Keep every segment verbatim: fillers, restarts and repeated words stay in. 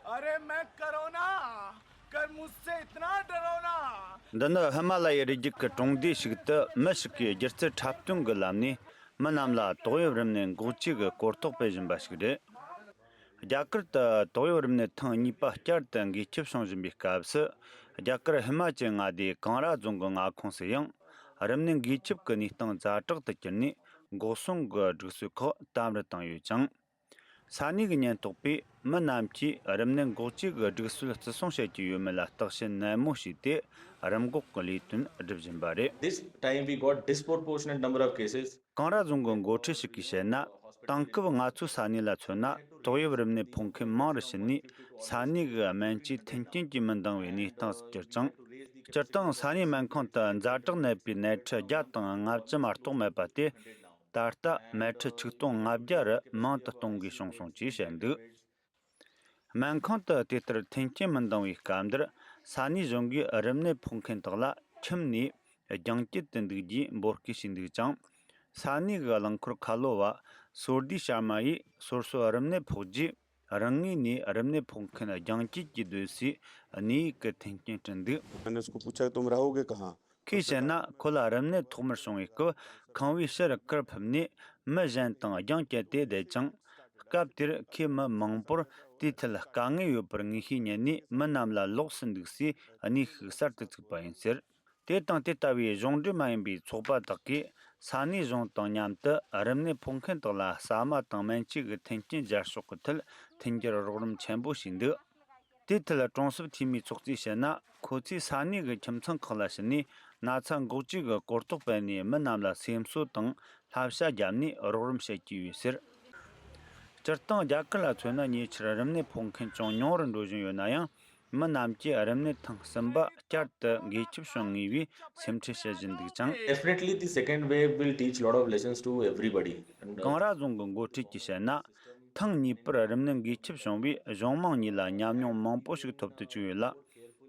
अरे मैं कोरोना कर मुझसे इतना डरो ना। འདི་ནི་ཧི་མ་ལ་ཡའི་རི་རྒྱུད་ཀྱི་གྲོང་སྡེ་ཞིག་ཏུ་མི་ཞིག་གིས་སྒྱུ་རྩལ་འཁྲབ་སྟོན་གྱི་ལམ་ནས་མི་རྣམས་ལ་ཏོག་དབྱིབས་རིམས་ནད་འགོག་བཅོས་ཀྱི་གོ་རྟོགས་སྤེལ་བཞིན་པ་ཞིག་རེད། རྒྱ་གར་དུ་ཏོག་དབྱིབས་རིམས་ནད་ཐེངས་གཉིས་པ་བསྐྱར་དུ་འགོས་ཁྱབ་བྱུང་བཞིན་པའི་སྐབས་སུ། རྒྱ་གར་ཧི་མ་ཅལ་མངའ་སྡེའི་ཀང་ར་རྫོང་གི་མངའ་ཁོངས་སུ་ཡང་། རིམས་ནད་འགོས་ཁྱབ་ཀྱི་གནས་སྟངས་ཛ་དྲག་ཏུ་གྱུར་ནས། འགོག་སྲུང་གི་སྒྲིག་སྲོལ་ཁག་དམ་རུ་བཏང་ཡོད་ཅིང་། ས་གནས་ཀྱི་ཉེན་རྟོག་པས་མི་རྣམས་ཀྱིས་རིམས་ནད་འགོག་བཅོས་ཀྱི་སྒྲིག་སྲོལ་བརྩི་སྲུང་བྱེད་ཀྱི་ཡོད་མེད་ལ་བརྟག་དཔྱད་ནན་མོ་བྱས་ཏེ། རིམས་འགོག་གི་ལས་དོན་སྒྲུབ་བཞིན་པ་རེད། This time we got disproportionate number of cases. ཀང་ར་རྫོང་གི་འགོ་ཁྲིད་ཞིག་གིས་བཤད་ན། དེང་སྐབས་ང་ཚོའི་ས་གནས་ལ་མཚོན་ན། ཏོག་དབྱིབས་རིམས་ནད་ཕོག་མཁན་མང་རུ་ཕྱིན་ནས། ས་གནས་ཀྱི་སྨན་བཅོས་མཐུན་རྐྱེན་གྱིས་མི་འདང་བའི་གནས་སྟངས་སུ་གྱུར་ཅིང་། སྤྱིར་བཏང་ས་གནས་སྨན་ཁང་དུ་ཛ་དྲག་ནད་པའི་ནད་ཁྲི་བརྒྱ་དང་ལྔ་བཅུ་མ་གཏོགས་མེད་པ་སྟེ། ད་ལྟ་ནད་ཁྲི་ཆིག་སྟོང་ལྔ་བརྒྱ་རུ་མང་དུ་གཏོང་དགོས་བྱུང་སོང་ཅེས་བཤད་འདུག་སྨན་ཁང་དུ་དེ་ལྟར་མཐུན་རྐྱེན་མི་འདང་བའི་སྐབས་འདིར། ས་གནས་གཞུང་གིས་རིམས་ནད་ཕོག་མཁན་དག་ལ་ཁྱིམ་ནས་རྒྱང་བཀྱེད་དུ་འདུག་རྒྱུའི་འབོད་སྐུལ་བྱས་འདུག་ཅིང་། ས་གནས་ཀྱི་རླངས་འཁོར་ཁ་ལོ་བ་སོར་དི་ཤར་མ་ཡིས། སོ་སོ་རིམས་ནད་ཕོག་རྗེས། རང་ངོས་ནས་རིམས་ནད་ཕོག་མཁན་རྒྱང་བཀྱེད་ཀྱིས་སྡོད་སའི་གནས་ཡིག་གི་མཐུན་རྐྱེན་བསྐྲུན་འདུག། मैंने उसको पूछा कि तुम रहोगे कहाँ? ཁོས་བཤད་ན། ཁོ་ལ་རིམས་ནད་ཐོག་མར་བྱུང་བའི་སྐབས། ཁང་པའི་ཕྱིར་གུར་ཕུབ་ནས་མི་གཞན་དང་རྒྱང་བཀྱེད་དེ་བསྡད་ཅིང་། སྐབས་དེར་ཁོས་མི་མང་པོར་དེའི་ཐད་དཀའ་ངལ་ཡོད་པར་ངེས་ཤེས་རྙེད་ནས། མི་རྣམས་ལ་ལོགས་སུ་འདུག་སའི་གནས་ཤིག་གསར་དུ་བཙུགས་པ་ཡིན་ཟེར། དེ་དང་དེ་ལྟ་བུའི་གཞུང་འབྲེལ་མ་ཡིན་པའི་ཚོགས་པ་དག་གིས། ས་གནས་གཞུང་དང་མཉམ་དུ་རིམས་ནད་ཕོག་མཁན་དག་ལ་ཟ་མ་དང་སྨན་བཅོས་ཀྱི་མཐུན་རྐྱེན་སྦྱར་ཕྱོགས་ཀྱི་ཐད་མཐུན་འགྱུར་རོགས་རམ་ཆེན་པོ་བྱས་འདུག། དེའི་ཐད་གྲོང་གསེབ་འཐུས་མིའི་ཚོགས་གཙོས་བཤད་ན། ཁོ་ཚོས་ས་གནས་ཀྱི་ཁྱིམ་ཚང་ཁག་ལ་ཕྱིན་ནས། ན་ཚ་འགོག་བཅོས་ཀྱི་གོ་རྟོགས་སྤེལ་ནས། མི་རྣམས་ལ་སེམས་གསོ་དང་བསླབ་བྱ་བརྒྱབ་ནས་རོགས་རམ་བྱེད་ཀྱི་ཡོད་ཟེར། སྤྱིར་བཏང་རྒྱ་གར་ལ་མཚོན་ན། ཉེ་ཆར་རིམས་ནད་ཕོག་མཁན་ཅུང་ཉུང་རུ་འགྲོ་བཞིན་ཡོད་ན་ཡང་། མི་རྣམས་ཀྱིས་རིམས་ནད་ཐེངས་གསུམ་པ་བསྐྱར་དུ་འགོས་ཁྱབ་བྱུང་ངེས་པའི་སེམས་ཁྲལ་བྱེད་བཞིན་འདུག་ཅིང་། Definitely, the second wave will teach lot of lessons to everybody. ཀང་ར་རྫོང་གི་འགོ་ཁྲིད་ཀྱིས་བཤད་ན། ཐེངས་གཉིས་པར་རིམས་ནད་འགོས་ཁྱབ་བྱུང་བས། གཞུང་མང་གཉིས་ལ་ཉམས་མྱོང་མང་པོ་ཞིག་ཐོབ་ཏུ་བཅུག་ཡོད་ལ།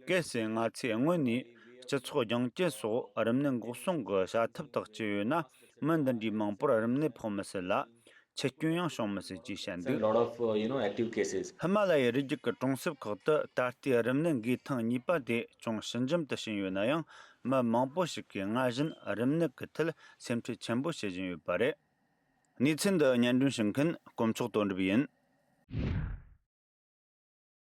གལ་སྲིད་ང་ཚོས་སྔོན་ནས་སྤྱི་ཚོགས་རྒྱང་བཀྱེད་སོགས་རིམས་ནད་འགོག་སྲུང་གི་བྱ་ཐབས་དག་སྤྱད་ཡོད་ན། མི་འདི་འདྲའི་མང་པོར་རིམས་ནད་ཕོག་མི་སྲིད་ལ། འཆི་སྐྱོན་ཡང་བྱུང་མི་སྲིད་ཅེས་བཤད་འདུག། Lot of, uh, you know, active cases. ཧི་མ་ལ་ཡའི་རི་རྒྱུད་ཀྱི་གྲོང་གསེབ་ཁག་ཏུ་ད་ལྟའི་རིམས་ནད་འགོས་ཐེངས་གཉིས་པ་དེ་ཅུང་ཞི་འཇམ་དུ་ཕྱིན་ཡོད་ན་ཡང་། མི་མང་པོ་ཞིག་གིས་སྔར་བཞིན་རིམས་ནད་ཀྱི་ཐད་སེམས་ཁྲལ་ཆེན་པོ་བྱེད་བཞིན་ཡོད་པ་རེད། གནས་ཚུལ་འདི་སྙན་སྒྲོན་ཞུ་མཁན་དཀོན་མཆོག་དོན་གྲུབ་ཡིན།